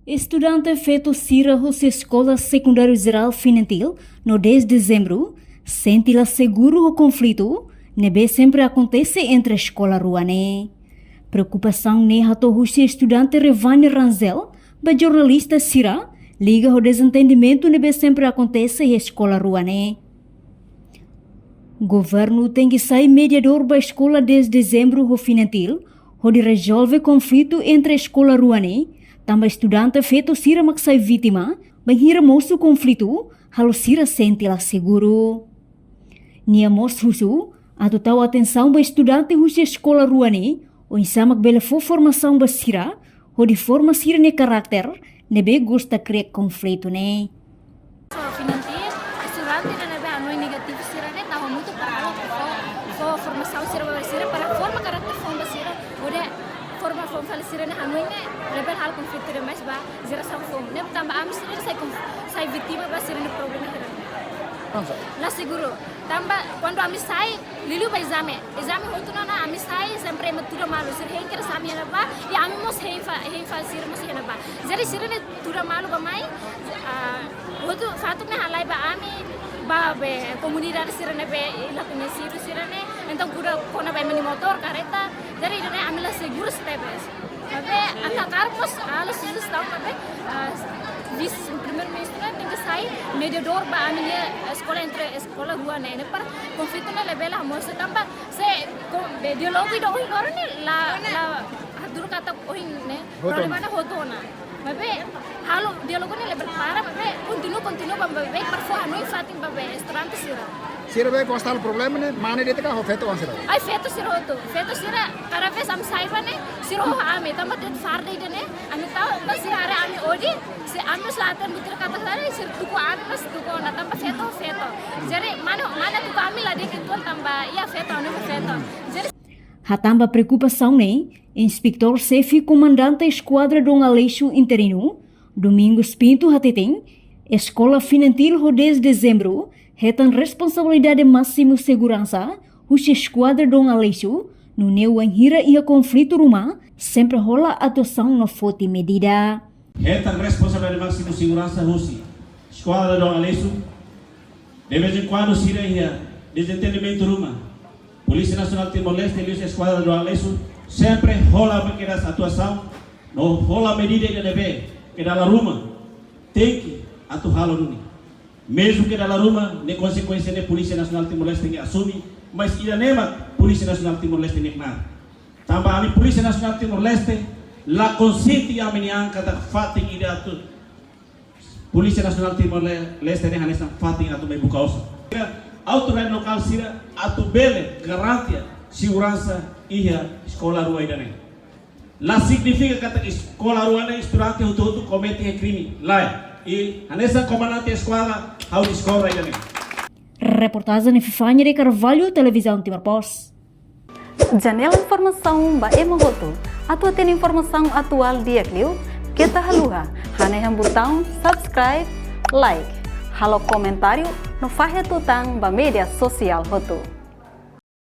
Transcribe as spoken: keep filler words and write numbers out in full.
Estudante feto sira husi Eskola Sekundáriu Jerál Finantil, no dez Dezembru, sente la seguru ho konflitu ne'ebé sempre akontese entre eskola rua ne'e. Preokupasaun ne'e hato'o husi estudante Revani Ranzel ba jornalista sira, liga ho dezentendimentu ne'ebé sempre akontese iha eskola rua ne'e. Governu tenke sai mediadór ba Eskola dez Dezembru ho Finantil, hodi rezolve konflitu entre eskola rua ne'e, tanba estudante feto sira mak sai vítima, bainhira mosu konflitu, halo sira sente la seguru. Nia mós husu atu tau atensaun ba estudante husi eskola rua ne'e, oinsá mak bele fó formasaun ba sira, hodi forma sira-nia karakter, ne'ebé gosta kria konflitu ne'e. Fó Finantil, estudante ne'ebé hanoin negativu sira-ne'e, tau hamutuk para halo, fó, fó formasaun sira ba sira, para forma karakter foun ba sira, hodi forma foun fali sira-nia hanoin ne'e, labele halo konflitu demais ba jerasaun foun. Ne'e tanba ami sira sai konf-, sai vítima ba sira-nia problema sira. La seguru. Tanba kuandu ami sai, liuliu ba ezame. Ezame hotu ona ami sai, sempre ema tuda malu. Sira hein kedas ami iha ne'ebá, i ami mós hein fa-, hein fali sira mós iha ne'ebá. Jadi sira-ne'e tuda malu bá mai, ah, hotu fatuk ne'e halai ba ami, ba be komunidade sira ne'ebé la koñesidu sira-ne'e. Entaun kuda kona-ba ema nia motór, kareta. Jadi ida-ne'e ami la seguru tebes. Maibé, atu hakarak mós halo sujestaun, maibé, ah, vise primeiru-ministru ne'e tenke sai mediadór ba ami-nia eskola entre eskola rua ne'e, ne'e para konflitu ne'e labele hamosu tanba se ko-, be diálogu ida ohin loron ne'e la, la hatudu katak ohin ne'e, hotu ona. Problema ne'e hotu ona. Maibé, halo diálogu ne'e labele para, maibé, kontinua, kontinua ba, maibé, para fó hanoin fatin ba be estudante sira. Sira be gosta halo problema ne'e, mane de'it ka ho feto oan sira? Ai, feto sira hotu. Feto sira, kada vez ami sai bá ne'e, sira ho ami, tanba de'it farda ida-ne'e, ami tau, ba sira haree ami odi, se ami mós la hatene buat ida katak sira, sira tuku ami mós tuku ona, tanba feto, feto. Jadi, mane, mane tuku ami la de'it uitoan tanba, iha feto, anu feto. Jadi, hatán ba preokupasaun ne'e, Inspetór Xefe Komandante Eskuadra Dom Aleixo Interinu, Domingos Pinto hateten, Eskola Finantil ho dez Dezembru, hetan responsabilidade másimu seguransa, husi Eskuadra Dom Aleixo, nune'e wainhira iha konflitu ruma, sempre hola atuasaun no foti medida. Hetan responsabilidade másimu seguransa husi Eskuadra Dom Aleixo, de vez em quando sira iha dezentendimentu ruma, Polísia Nasionál Timor-Leste, liuhusi Eskuadra Dom Aleixo, sempre hola ba kedas atuasaun, no hola medida ida ne'ebé ke dala ruma tenke atu halo duni. Mezmu ke dala ruma, ne'e konsekuénsia ne'e Polísia Nasionál Timor-Leste tenke asume, mas ida-ne'e mak Polísia Nasionál Timor-Leste nia knaar. Tanba ami Polísia Nasionál Timor-Leste la konsiente iha ami-nia an katak fatin ida atu Polísia Nasionál Timor-Leste ne'e hanesan fatin atu mai buka osan. Autoridade lokál sira atu bele garante seguransa iha eskola rua ida-ne'e. La signifika katak eskola rua ne'e estudante hotu-hotu komete krime. Lae. I hanesan komandante eskuadra, ha'u diskórda ida-ne'e. Reportajen Epifania de Carvalho, Televizaun Timor Post. Janela informasaun ba ema hotu. Atu hatene informasaun atuál di'ak liu, keta haluha hanehan butaun subscribe, like, halo komentáriu, no fahe tutan ba média sosiál hotu.